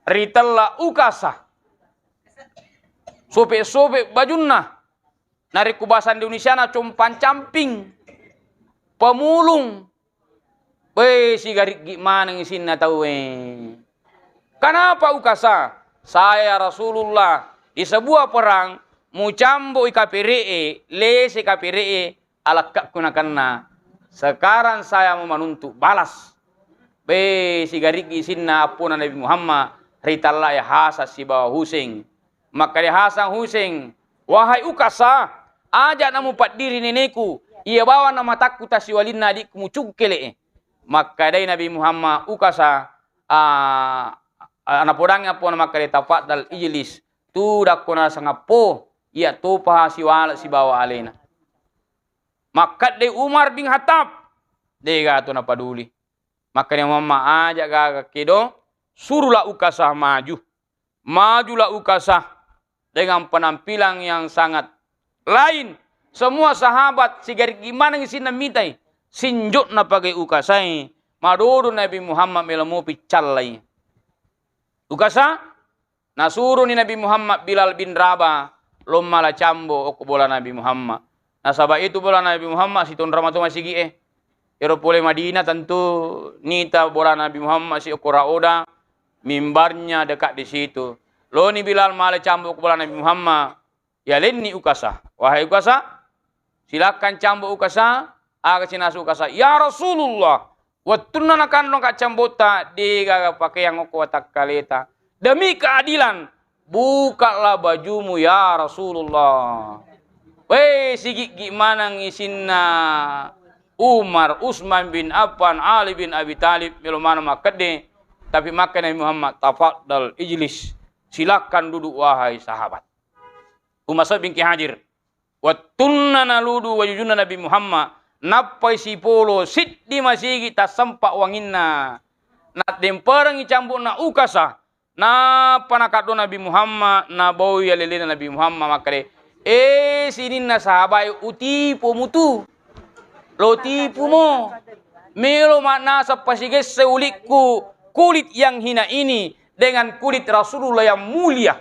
Ritella Ukasa. Sope-sope bajunna. Narekko bahasa Indonesiana compang camping, pemulung. Wei, sigariggi maneng isinna tauwe. Kenapa Ukasa? Saya Rasulullah di sebuah perang mucambo i kapere'e, lese kapere'e, alakkaku nakenna. Sekarang saya mau menuntut balas. Be, sigariggi isinna appona Nabi Muhammad ritallai Hasan sibawa Huseng. Makkeda Hasan Huseng, "Wahai Ukasa, aja namupaddiri neneku, iya bawang na matakku tasiwalinna adikku mucungkele'e." Makkedai Nabi Muhammad, "Ukasa, a, a, napodangi appona makkeda, tafaddal ijlis, tudakko naseng appo, iya topaha siwala sibawa alena." Makkedai Umar bin Khattab, dega to napaduli. Makkeda Muhammad, aja gaga kedo, suruhlah Ukasa maju. Majulah Ukasa dengan penampilan yang sangat lain. Semua sahabat sigariggi maneng isinna mitai. Sinjok napagai Ukasai, madodo Nabi Muhammad melo mopi callai. Ukasa, nasuruni Nabi Muhammad Bilal bin Rabah lo mala cambo okko bola Nabi Muhammad. Nasaba itu bola Nabi Muhammad sitonra mato masigi'e. Ero pole Madinah tentu nita bola Nabi Muhammad si okko Rauda, mimbarnya dekat di situ. Loni Bilal mala cambo okko bola Nabi Muhammad, yalenni Ukasa. Wahai Ukasa, silakan cambo Ukasa, aga sinasu Ukasa. Ya Rasulullah, wettunna nakanrong ka cambotta, degaga pakeang okko watakkaleta. Demi keadilan, bukalah bajumu ya Rasulullah. Wei, sigiggi maneng isinna Umar, Utsman bin Affan, Ali bin Abi Thalib, melo maneng makkedde. Tapi makkeda Nabi Muhammad, tafaddal ijlis. Silakan duduk wahai sahabat. Umar Saud bin Ki Hajir. Wettunna naludu wajujunna Nabi Muhammad, nappai sipolo siddi masigi tassempa wanginna. Naddemperengngi cambu'na Ukasa, nappa nakaddo Nabi Muhammad, nabaui alelena Nabi Muhammad makkeda, "Eh, sininna sahabae, utipu mutu. Lo tipumo. Melo manasa pasigesse ulikku kulit yang hina ini dengan kulit Rasulullah yang mulia."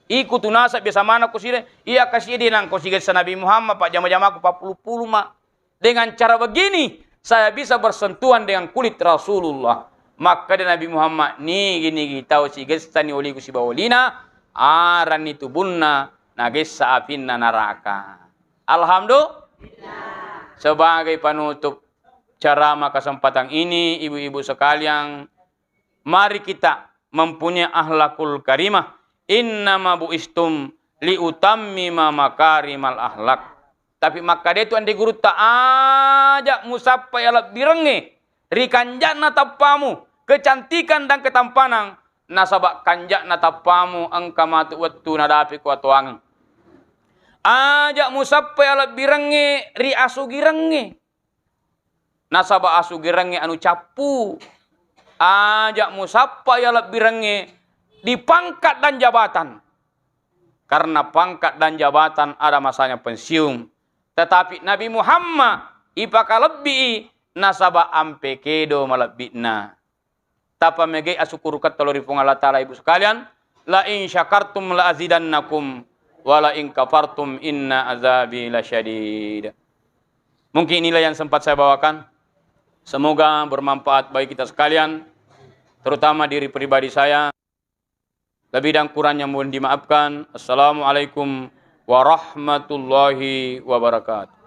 Iku tu nasab biasa mana ko sire, iya kasi de nang ko sigessa Nabi Muhammad, pajjama-jamaku pappulu-pulu ma. Dengan cara begini, saya bisa bersentuhan dengan kulit Rasulullah. Makkeda Nabi Muhammad, nigi-nigi tau sigessani oliku sibawa olina, aranni tubunna, nagessa apinna naraka. Alhamdulillah. Sebagai penutup ceramah kesempatan ini, ibu-ibu sekalian, mari kita mempunyai akhlakul karimah. Innama buistum liutammima makarimal akhlak. Tapi makkeda tu ande gurutta, aja musappai alebbirengnge ri kanja'na tappamu, kecantikan dan ketampanan, nasaba kanja'na tappamu engka matu wettu nadapi kuatuangeng. Aja musappai alebbirengnge ri asugirengnge. Nasaba asugirengnge anu cappu. Aja musappai alebbirengnge di pangkat dan jabatan. Karena pangkat dan jabatan ada masanya pensiun. Tetapi Nabi Muhammad ipakalebbii nasaba ampe kedo malebbi'na. tapamegei asukkuruketta lao ri Puang Allah Ta'ala, Ibu sekalian, "La in syakartum la azidannakum, wa la in kafartum inna azabi lasyadid." Mungkin inilah yang sempat saya bawakan. Semoga bermanfaat bagi kita sekalian, terutama diri pribadi saya. Lebih dan kurangnya mohon dimaafkan. Assalamualaikum warahmatullahi wabarakatuh.